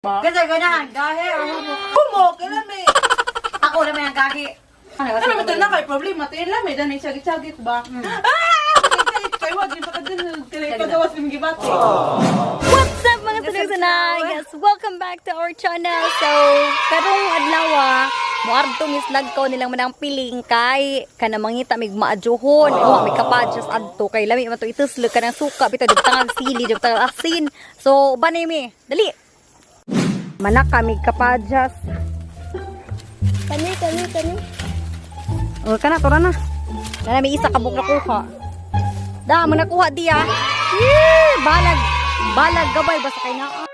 Kasi ganahan, gahi or humo. Humo, kalami. Ako na may ang gahi. Ano ba ito na kay problema? Ito yung lami, danay siyagit-siyagit ba? Ah! Siyagit kay wag yung pagkadun, kaya pagawas yung gibati. What's up, mga sanag-sanag? Yes, welcome back to our channel. So, karong adlaw, muadto mislag ko nilang manang piling kay kana mangita mig maadyohon. Wa may kapadyas adto kay lami man to ituslog kanang suka bitaw di tangag sili, di tangag asin. So, uban na mi. Dali. Manak kami kapadyas. Kani, kani, kani. O kana tura na. Dala may isa kabuk nakuha. Da mo nakuha diya. Yee, balag. Balag gabay basta kay naa.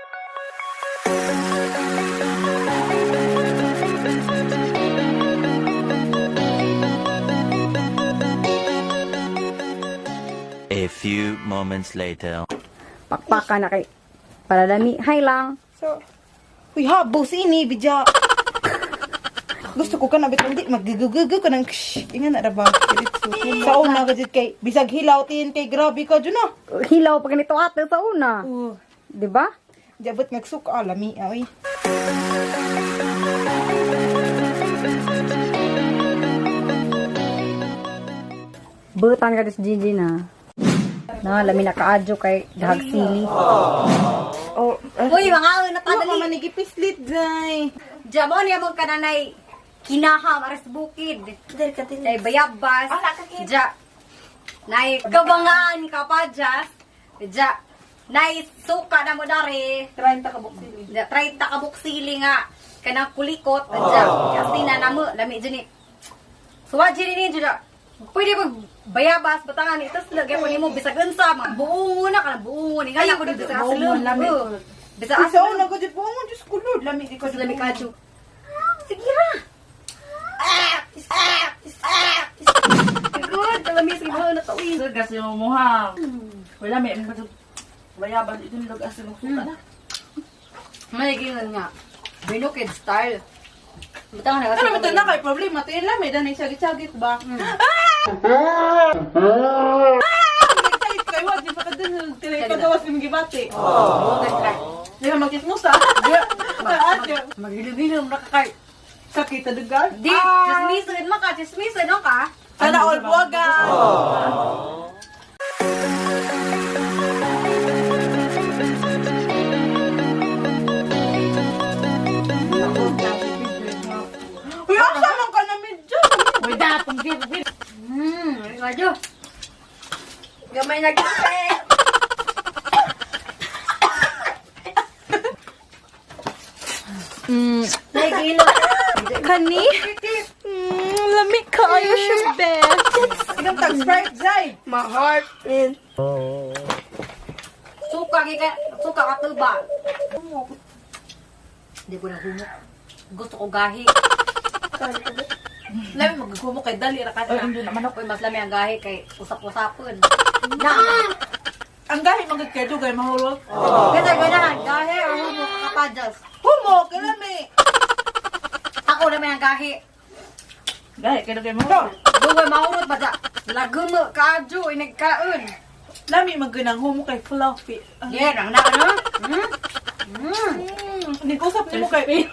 A few moments later. Pakpaka na kay para lami. Hi lang. So, uy, habos ini, bidya. Gusto ko ka na bitong di maggugugugu ka ng ksh. Ingan na ra ba? Diretso. Sa una ka jud kay bisag hilaw tin kay grabe ka jud na. Hilaw pa ganito ate sa una. 'Di ba? Jabot nagsuka lami oy. Butan ka dis Gigi na. Na lami na kaadyo kay dahag sili. Oh, Uy, mga na Ano ta man gipislit jay. Jamo niya mong kananay kinaham aris bukid. Nay bayabas. Ja. Nay kabangaan kapadyas. Ja. Nay suka na mo dari. 30 ka buksili. Ja, 30 ka buksili nga kanang kulikot. Ja. Kasi na namo lami jud ni. Suwa jud ni jud. Pwede mo bayabas batangan ito sila gyud nimo bisag unsa mga buongo na kanang buongo ni nga ko bisag Buongo, aslom. lami. Oo. Bisag Sa aslom. una ko jud po, Diyos ko Lord, lami di ko jud. Lami kadyo. Sige ra. Good, kalami sige mo na tawin. Gas yung muha. Wala may mga bayabas ito nilog as yung suka na. May gingan nga. Binukid style. Butang na Ano ba ito na kay problema? Ito yung lami, danay siyagit-siyagit ba? Ah! Siyagit kay wag yung pagkadun, kaya pagawas yung gibati. Di ka magkismusa. Maghilom-hilom na ka kay. Sakit na dugal. Di, chismisan mo ka, chismisan no ka. Sana all buwagan. Uy, asa man ka na medyo? Uy, datong gid. Radyo. Gamay na kape. Nagilo. Kani? Lami kayo siya, best. Inom tag Sprite, Zay. My heart is Suka gi ka, suka ka tuba. Di ko na humok. Gusto ko gahi. Lami maggumo kay dali ra ka. Uy, hindi naman ako. Uy, mas lami ang gahi kay usap-usapon. Na. Ang gahi magud kay dugay mahulog. Kasi ganahan, gahi or humo kapadyas. Humo, kalami. Ako na may ang gahi. Gahi kay dugay mo. Duway mahurot ba dya? Lagumo, kaadyo, inagkaon. Lami maggunang humo kay fluffy. Yeah, ang na ano? Nag-usap nimo kay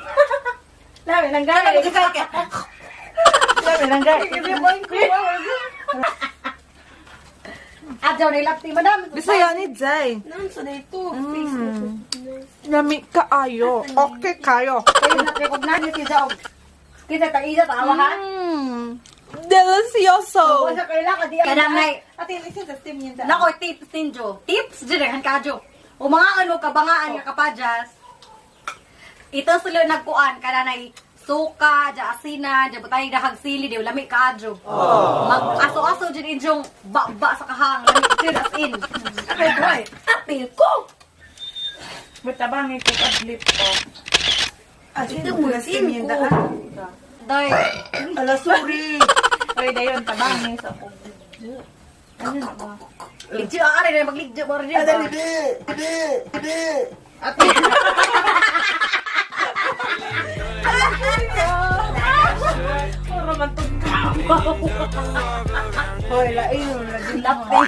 Lami lang Lami gahi. magkasal kay. Lami lang gahi. Adyaw na ilapti, madam. Bisaya ni Zay. Nan sa dito. Face Lami kaayo. Okay kayo. Kayo na recognize ni si Jaog. Kita ta isa tawa ha. Delicioso. Wala kaila ka di. Kanang nay. Ate, listen sa steam niya. Nako tips ninjo. Tips jud han kadyo. O mga ano kabangaan nga kapadyas. Ito sila nagkuan kananay suka, ja asina, ja butay dahag sili, di lami kaadyo. Mag aso-aso jud inyong ba-ba sa kahang, lami jud as in. Ay, boy. Apil ko. May tabangin ko kadlip ko. Ate, mo steam niya. Day. Ala, sorry. Uy, dayon tabangin sa ko. Ano na ba? Ligjo ari na magligjo mo rin. Para man tong Hoy, lain. Lapte.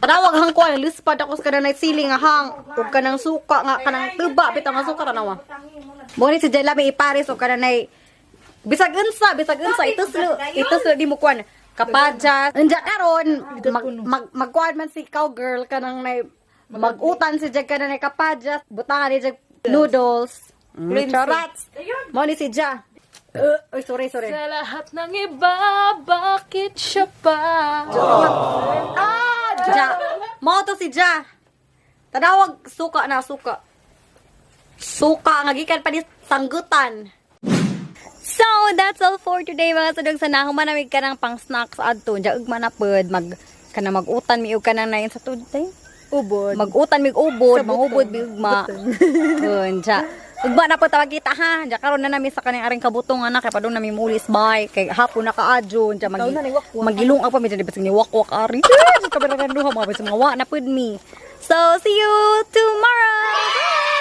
Tawag. Daghang kuan lispad ako sa kanang sili nga hang ug kanang suka nga kanang tuba bitaw nga suka tanawa. Mo ni si Jella may ipares og kanang nay bisag unsa ituslo ituslo di mo kuan kapadjas. Unja karon mag magkuan man si cowgirl kanang nay magutan si Jag kanang nay kapadjas butangan ni Jag noodles. Charats. Mo ni si Ja. Oy, sorry, sorry. Sa lahat ng iba, bakit siya pa? Ja. Mao to si Ja. Tanawag suka na suka. Suka nga gikan pa ni sanggutan. So, that's all for today, mga sadong sa nahuman namig ka ng pang snacks adto. Diya ugma na pod mag kana mag-utan mi og kanang nain sa tuday. Ubod. Mag-utan mig ubod, mangubod mig ugma. Unja. Ugma na po tawag kita ha. Diya karon na nami sa kaning aring kabutong anak kay padung nami mulis bye kay hapon na kaadyo unja mag magilong pa mi dyan ni wakwak ari. Sa kamera duha mga bisag mga wa na pud mi. So see you tomorrow. Bye.